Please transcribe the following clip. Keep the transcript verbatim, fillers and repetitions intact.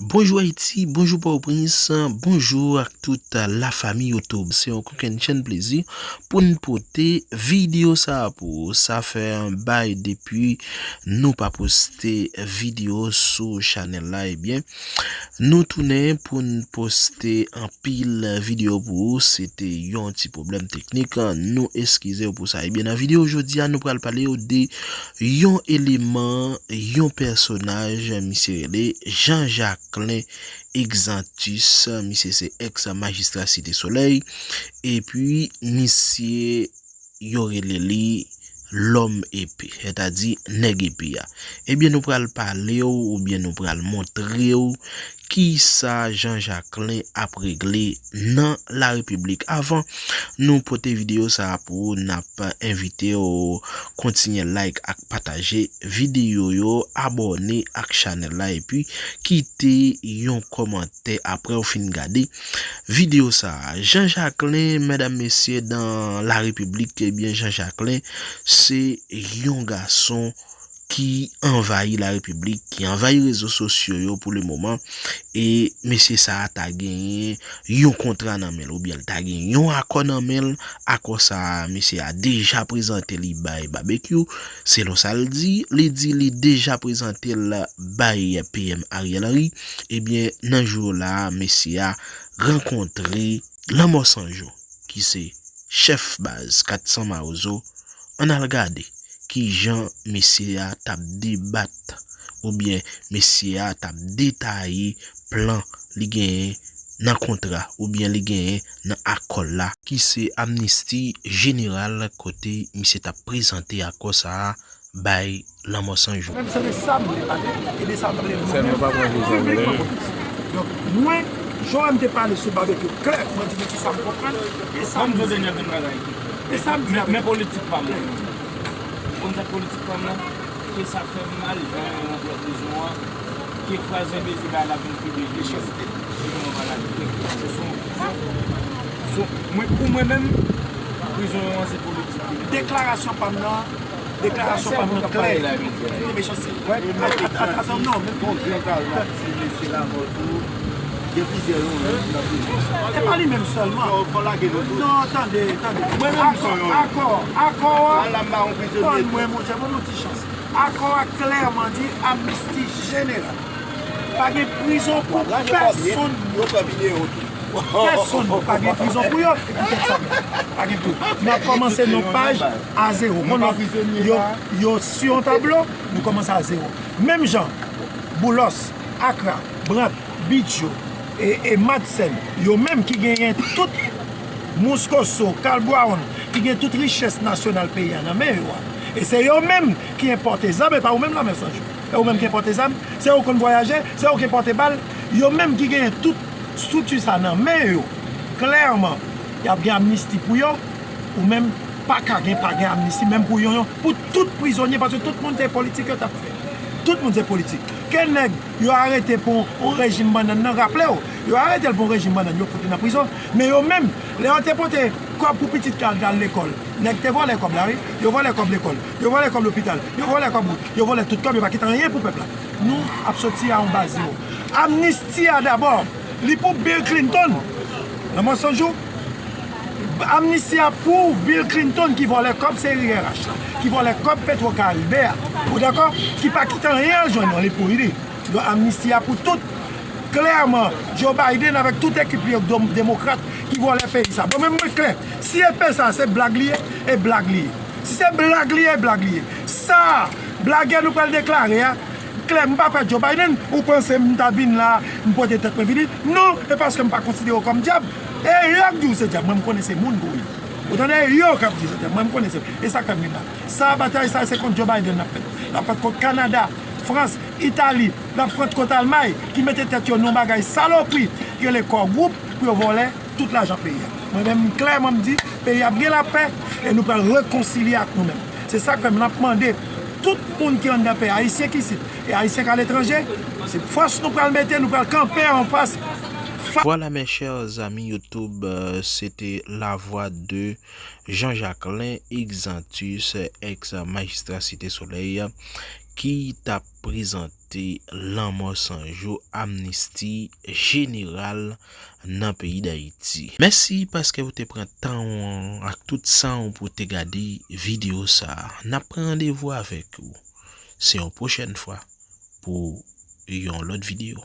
Bonjou Ayiti, bonjou Pòtoprens, bonjou ak tout lafanmi YouTube. Se yon kokennchenn plezi pou n pote videyo sa a pou ou. Sa fè yon bay depi nou pa poste videyo sou chanèl la. Ebyen, nou tounen pou n poste anpil videyo pou ou. Se te yon ti pwoblèm teknik. Nou eskize w pou sa. Ebyen, nan videyo jodi a, nou pral pale w de yon eleman, yon pèsonaj, misye rele Jean Jacquelin Exantus, misye se ex majistra Site Solèy, epi misye yo rele li lòm epe, sètadi nèg epe a. Ebyen, nou pral pale w oubyen nou pral montre w kisa Jean Jacquelin ap regle nan Larepiblik. Avan nou pote videyo sa a pou ou, n ap envite w kontinye like ak pataje videyo yo, abòne ak chanèl la, epi kite yon kòmantè apre w fin gade videyo sa a. Jean Jacquelin, medam, mesye, dan Larepiblik, ebyen, Jean Jacquelin se yon gason ki anvayi Larepiblik, ki anvayi rezo sosyo yo pou le moman. E mesye sa a ta genyen yon kontra nan men l, oubyen l ta gen yon akò nan men l. Akò sa a, mesye a deja prezante li bay Babekyou. Selon sa l di, li di li deja prezante l bay P M Ariel Henry. Ebyen, nan jou la, mesye a rankontre Lanmò Sanjou, ki se chèf baz kat san Mawozo. Ann al gade kijan mesye a t ap debat oubyen mesye a t ap detaye plan li genyen nan kontra oubyen li genyen nan akò la, ki se amnisti jeneral, kote misye t ap prezante akò sa a bay Lanmò Sanjou. Menm se de sa m vle pale, e de sa m vle. Sèlman pa pran vizyon mwen. Donk, mwen, jan w wè m te pale sou Babekyou klè, mwen di nou kisa m konprann, e sa m di. Ban m di w dènye bagay. E sa m di avèk. Men politik pa m nan. Ou konn sa k politik pa m nan? Ke sa fè m mal, jan yo rantre prizon an, ke fraz enbesil la vin pibliye mechanste. Se kòman maladi. Se son, son, mwen, pou mwen menm, prizon an se politik. Deklarasyon pa m nan, deklarasyon pa m nan klè. Mechanste. Atan, non, men bon, gran galanti, mesye Lamothe, gen plizyè yon, yon, nan prizon. E pa li menm sèlman. Fò, fò lage nou tout. Non, tande, tande. Mwen menm, akò, akò, akò a. Ala m pa yon prizonye. Tann mwen, monchè, ban m yon ti chans. Akò a klèman di amnisti jeneral. Pa gen prizon pou pèsonn. Yo fè videyo tou. Pèsonn pa gen prizon pou yo. Epi tèt sa menm. Pa gen prizon. N ap kòmanse nan paj a zewo. Konn yo, yo sou yon tablo, nou kòmanse a zewo. Menm jan, Boulos, Akra, Brandt, Bidjo, e, e Madsen, yo menm ki genyen tout Mouskoso, Carl Brown, ki gen tout richès nasyonal peyi a nan men yo a. E se yo menm ki enpòte zam, e pa ou menm Lanmò Sanjou. E ou menm ki enpòte zam, se ou konn vwayaje, se ou ki enpòte bal, yo menm ki genyen tout estrikti sa nan men yo. Klèman, y ap gen amnisti pou yo, ou menm pa ka gen, pa gen amnisti, menm pou yo, yo, pou tout prizonye, paske tout moun se politik yo t ap fè. Tout moun se politik. Ke nèg yo arete pou yon rejim bannann nan, raple w, yo arete l pou yon rejim bannann, yo fout li nan prizon. Men yo menm, lè yo te pote kòb pou pitit k al, al lekòl, nèg te vòlè kòb la, wi. Yo vòlè kòb lekòl, yo vòlè kòb lopital, yo vòlè kòb wout, yo vòlè tout kòb, yo pa kite anyen pou pèp la. Nou ap soti a yon baz zewo. Amnisti a dabò, li pou Bill Clinton. Lanmò Sanjou, amnisti a pou Bill Clinton ki vòlè kòb seri R H la, ki vòlè kòb Petro Caribe a. Ou dakò? Ki pa kite anyen al jwenn nou, li pou li. Donk, amnisti a pou tout. Klèman, Joe Biden avèk tout ekip li yo, dom-, demokrat, ki vòlè peyi sa. Bon, men mwen klè, si epe sa se blag li ye, e blag li ye. Si se blag li ye, e blag li ye. Sa, blagè nou pral deklare a, klè, m pa pè Joe Biden, ou panse m ta vin la, m pote tèt mwen vini? Non, e paske m pa konsidere w kòm dyab. E yo k di w se dyab, mwen m konnen se moun pou w ye. Ou tande, e yo k ap di se dyab, mwen m konnen se, e sa k fè m vin la. Sa, batay sa, se kont Joe Biden l ap fèt. L ap fèt kont Kanada, Frans, Itali, l ap fèt kont Almay, ki mete tèt yo nan yon bagay salopri, ki rele Core Group, pou yo vòlè tout lajan peyi a. Mwen menm, klèman, m di, peyi a ap gen lapè, e nou pral rekonsilye ak nou menm. Se sa k fè m ap mande tout moun ki anndan peyi, Ayisyen ki isit, e Ayisyen k aletranje, se fòs nou pral mete, nou pral kanpe anfas. Voilà, mes chers amis YouTube, euh, c'était la voix de Jean Jacquelin Exantus, ex majistra Site Solèy, ki t ap prezante lanmò san jou, amnisti jeneral nan peyi Dayiti. Mèsi paske w te pran tan w ak tout san w pou w te gade videyo sa a. N ap pran randevou avèk ou se yon pwochèn fwa pou yon lòt videyo.